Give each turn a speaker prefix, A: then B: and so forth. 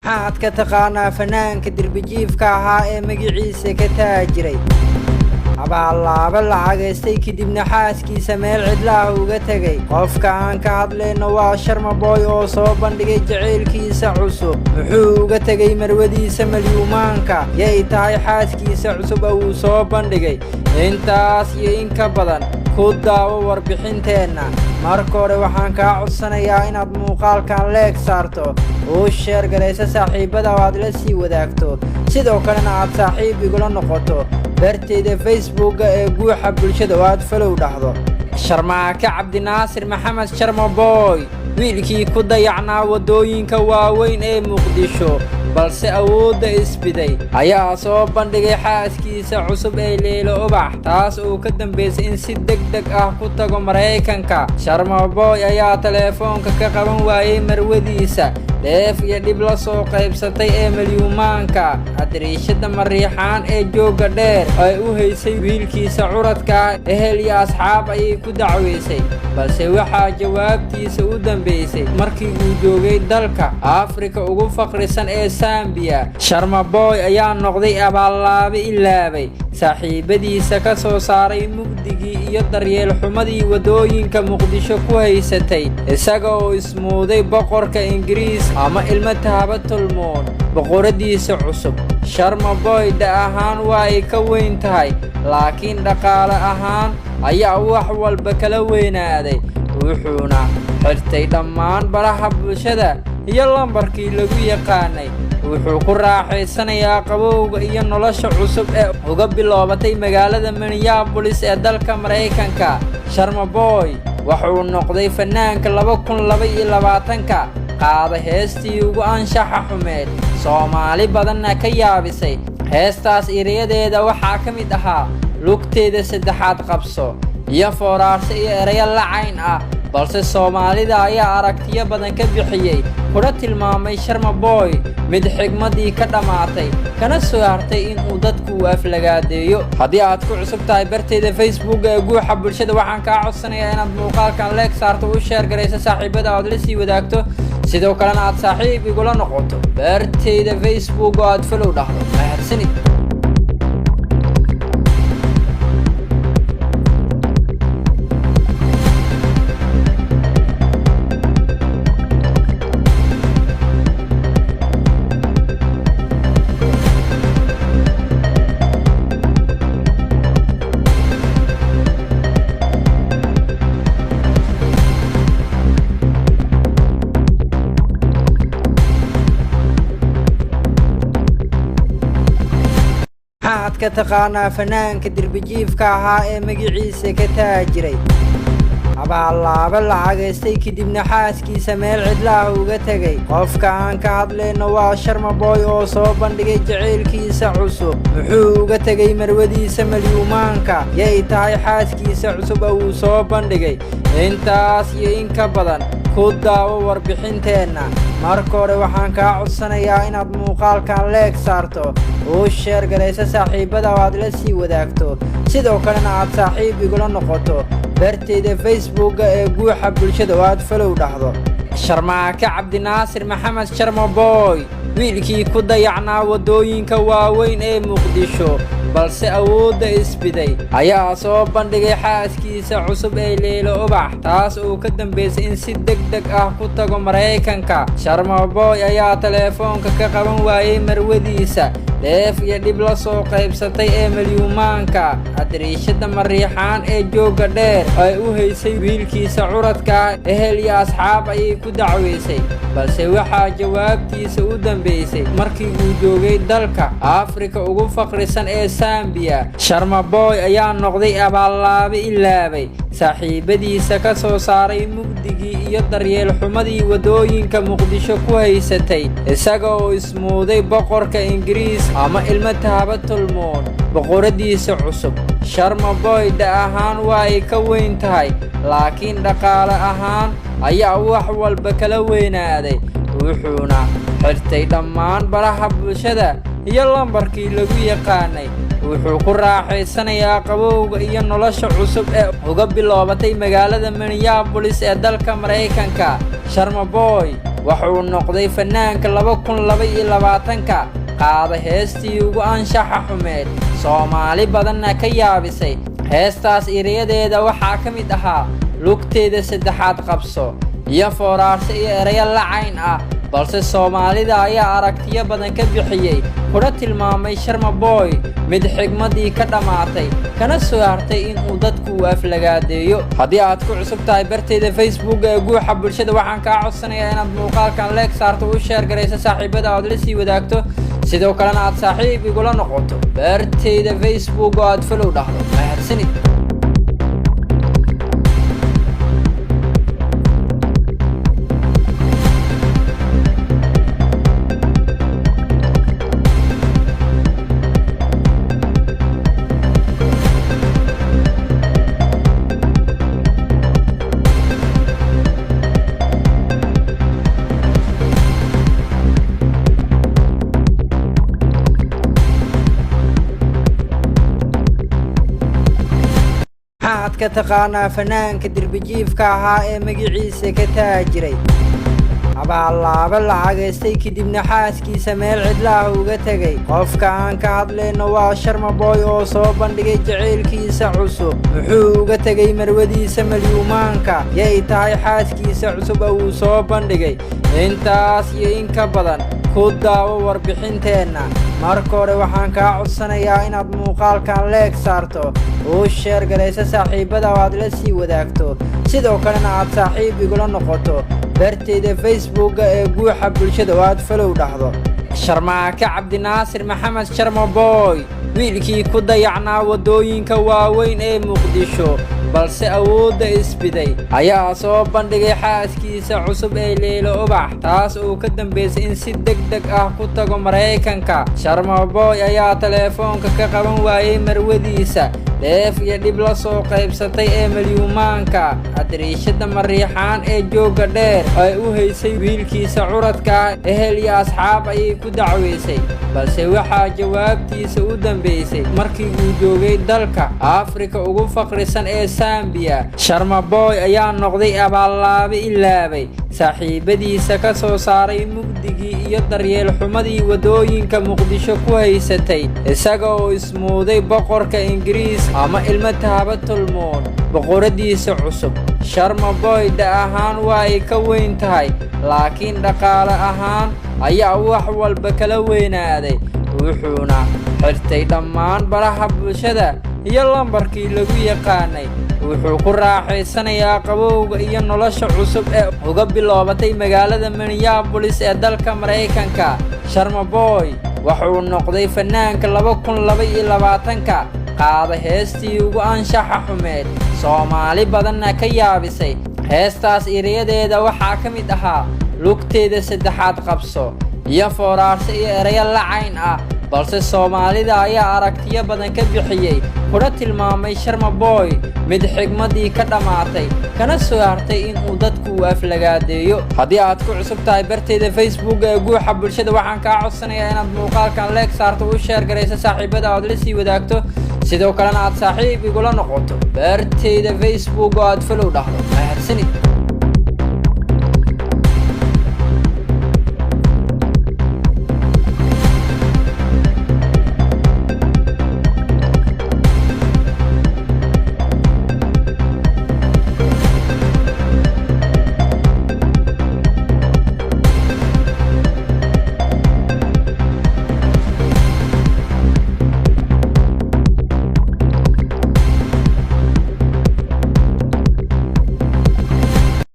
A: Maxaad ka taqaanaa fanaanka derbijiifka ahaa ee magaciisa ka taajiray, abaalaaba lacagaystay, kadibna xaaskiisa meel cidlaah uga tegay? Qofka aan ka hadlayno waa Sharma Boy oo soo bandhigay jacaylkiisa cusub. Muxuu uga tegay marwadiisa malyuumaanka? Yay tahay xaaskiisa cusub oo uu soo bandhigay? Intaas iyo in ka badan ku daawo warbixinteenna. Marka hore waxaan kaa codsanayaa inaad muuqaalkan like saarto, uu share garayso saaxiibada oo aad la sii wadaagto, sidoo kalena aad saaxiib igula noqoto barteyda Facebooka ee Guuxa Bulshada oo aad follow dhahdo. Sharmaake Cabdinaasir Maxamed Sharma Boy, wiilkii ku dayacnaa waddooyinka waaweyn ee Muqdisho balse awoodda isbiday, ayaa soo bandhigay xaaskiisa cusub ee Leylo Ubax, taas oo ka dambaysay in si deg deg ah ku tago Maraykanka. Sharma Boy ayaa teleefoonka ka qaban waayey marwadiisa dheef iyo dhib la soo qaybsatay ee malyuumaanka. Adriishada Mariixaan ee joogga dheer ay u haysay wiilkiisa curadka ah, ehel iyo asxaab ayay ku dacweysay, balse waxaa jawaabtiisa u dambaysay markii uu joogay dalka Afrika ugu faqrisan ee Sambiya. Sharma Boy ayaa noqday abaallaabe ilaabay saaxiibadiisa, ka soo saaray mugdigii iyo daryeel xumadii waddooyinka Muqdisho ku haysatay, isaga oo ismuuday boqorka Ingiriis ama ilmo tahaba tolmoon boqoradiisa cusub. Sharma Boy da ahaan waa ay ka weyn tahay, laakiin dhaqaale ahaan ayaa wax walba kala weynaaday, wuxuuna xirtay dhammaan baraha bulshada iyo lambarkii lagu yaqaanay. Wuxuu ku raaxaysanayaa qabowga iyo nolosha cusub ee uga biloobatay magaalada Minneapolis ee dalka Maraykanka. Sharma Boy wuxuu noqday fanaanka 2022-ka qaada heestii ugu anshaxa xumeed, Soomaali badanna ka yaabisay. Heestaas erayadeeda waxaa ka mid ahaa "lugteeda saddexaad qabso" iyo fooraarse iyo erayo lacayn ah, balse Soomaalida ayaa aragtiyo badan ka bixiyey, kuna tilmaamay Sharma Boy mid xigmadii ka dhammaatay, kana soo hartay inuu dadku uu aflagaadeeyo. Haddii aad ku cusub tahay barteyda Facebook ee Guuxa Bulshada, waxaan kaa codsanayaa inaad muuqaalkan like saarto, u share garayso saaxiibada aad la sii wadaagto, sidoo kalena aad saaxiib igula noqoto barteyda Facebook oo aad follow dhahdo. Mahadsanid. Maxaad ka taqaanaa fanaanka derbijiifka ahaa ee magaciisa ka taajiray, abaalaaba lacagaystay, kadibna xaaskiisa meel cidlaah uga tegay? Qofka aan ka hadlayno waa Sharma Boy oo soo bandhigay jacaylkiisa cusub. Muxuu uga tegay marwadiisa malyuumaanka? Yay tahay xaaskiisa cusub oo uu soo bandhigay? Intaas iyo in ka badan ku daawo warbixinteenna. Marka hore waxaan kaa codsanayaa inaad muuqaalkan like saarto, uu share garayso saaxiibada oo aad la sii wadaagto, sidoo kalena aad saaxiib igula noqoto barteyda Facebooka ee Guuxa Bulshada oo aad follow dhahdo. Sharmaake Cabdinaasir Maxamed Sharma Boy, wiilkii ku dayacnaa waddooyinka waaweyn ee Muqdisho balse awoodda isbiday, ayaa soo bandhigay xaaskiisa cusub ee Leylo Ubax, taas oo ka dambaysay in si deg deg ah ku tago Maraykanka. Sharma Boy ayaa teleefoonka ka qaban waayey marwadiisa dheef iyo dhib la soo qaybsatay ee malyuumaanka. Adriishada Mariixaan ee joogga dheer ay u haysay wiilkiisa curadka ah, ehel iyo asxaab ayay ku dacweysay, balse waxaa jawaabtiisa u dambaysay markii uu joogay dalka Afrika ugu faqrisan ee Sambiya. Sharma Boy ayaa noqday abaallaabe ilaabay saaxiibadiisa, ka soo saaray mugdigii iyo daryeel xumadii waddooyinka Muqdisho ku haysatay, isaga oo ismuuday boqorka Ingiriis ama ilmo tahaba tolmoon boqoradiisa cusub. Sharma Boy da ahaan waa ay ka weyn tahay, laakiin dhaqaale ahaan ayaa wax walba kala weynaaday, wuxuuna xirtay dhammaan baraha bulshada iyo lambarkii lagu yaqaanay. Wuxuu ku raaxaysanayaa qabowga iyo nolosha cusub ee uga biloobatay magaalada Minneapolis ee dalka Maraykanka. Sharma Boy. Wuxuu noqday fanaanka 2022-ka qaada heestii ugu anshaxa xumeed, Soomaali badanna ka yaabisay. Heestaas erayadeeda waxaa ka mid ahaa "lugteeda saddexaad qabso" iyo fooraarse iyo erayo lacayn ah, balse Soomaalida ayaa aragtiyo badan ka bixiyey, kuna tilmaamay Sharma Boy mid xigmadii ka dhammaatay, kana soo hartay inuu dadku uu aflagaadeeyo. Haddii aad ku cusub tahay barteyda Facebook ee Guuxa Bulshada, waxaan kaa codsanayaa inaad muuqaalkan like saarto, u share garayso saaxiibada aad la sii wadaagto, sidoo kalena aad saaxiib igula noqoto barteyda Facebook oo aad follow dhahdo. Mahadsanid. Maxaad ka taqaanaa fanaanka derbijiifka ahaa ee magaciisa ka taajiray, abaalaaba lacagaystay, kadibna xaaskiisa meel cidlaah uga tegay? Qofka aan ka hadlayno waa Sharma Boy oo soo bandhigay jacaylkiisa cusub. Muxuu uga tegay marwadiisa malyuumaanka? Yay tahay xaaskiisa cusub oo uu soo bandhigay? Intaas iyo in ka badan ku daawo warbixinteenna. Marka hore waxaan kaa codsanayaa inaad muuqaalkan like saarto, u share garayso saaxiibada oo aad la sii wadaagto, sidoo kalena aad saaxiib igula noqoto barteyda Facebooka ee Guuxa Bulshada oo aad follow dhahdo. Sharmaake Cabdinaasir Maxamed Sharma Boy, wiilkii ku dayacnaa waddooyinka waaweyn ee Muqdisho balse awoodda isbiday, ayaa soo bandhigay xaaskiisa cusub ee Leylo Ubax, taas oo ka dambeysay in si deg deg ah ku tago Maraykanka. Sharma Boy ayaa teleefoonka ka qaban waayey marwadiisa dheef iyo dhib la soo qaybsatay ee malyuumaanka, adriishada Mariixaan ee joogga dheer ay u haysay wiilkiisa curadka ah. Ehel iyo asxaab ayay ku dacweysay, balse waxaa jawaabtiisa u dambeysay markii uu joogay dalka Afrika ugu faqrisan ee Sambiya. Sharma Boy ayaa noqday abaallaabe ilaabay saaxiibadiisa, ka soo saaray mugdigii iyo daryeel xumadii waddooyinka Muqdisho ku haysatay, isaga oo ismuuday boqorka Ingiriis ama ilmo taaba tolmoon boqoradiisa cusub. Sharma Boy da ahaan waa ay ka weyn tahay, laakiin dhaqaale ahaan ayaa wax walba kala weynaaday, wuxuuna xirtay dhammaan baraha bulshada iyo lambarkii lagu yaqaanay. Wuxuu ku raaxaysanayaa qabowga iyo nolosha cusub ee uga biloobatay magaalada Minneapolis ee dalka Maraykanka. Sharma Boy wuxuu noqday fanaanka 2022-ka qaada heestii ugu anshaxa xumeed, Soomaali badanna ka yaabisay. Heestaas erayadeeda waxaa ka mid ahaa "lugteeda saddexaad qabso" iyo fooraarse iyo erayo lacayn ah, balse Soomaalida ayaa aragtiyo badan ka bixiyey, kuna tilmaamay Sharma Boy mid xigmadii ka dhammaatay, kana soo hartay inuu dadku uu aflagaadeeyo. Haddii aad ku cusub tahay barteyda Facebook ee Guuxa Bulshada, waxaan kaa codsanayaa inaad muuqaalkan like saarto, u share garayso saaxiibada aad la sii wadaagto, sidoo kalena aad saaxiib igula noqoto barteyda Facebook oo aad follow dhahdo. Mahadsanid.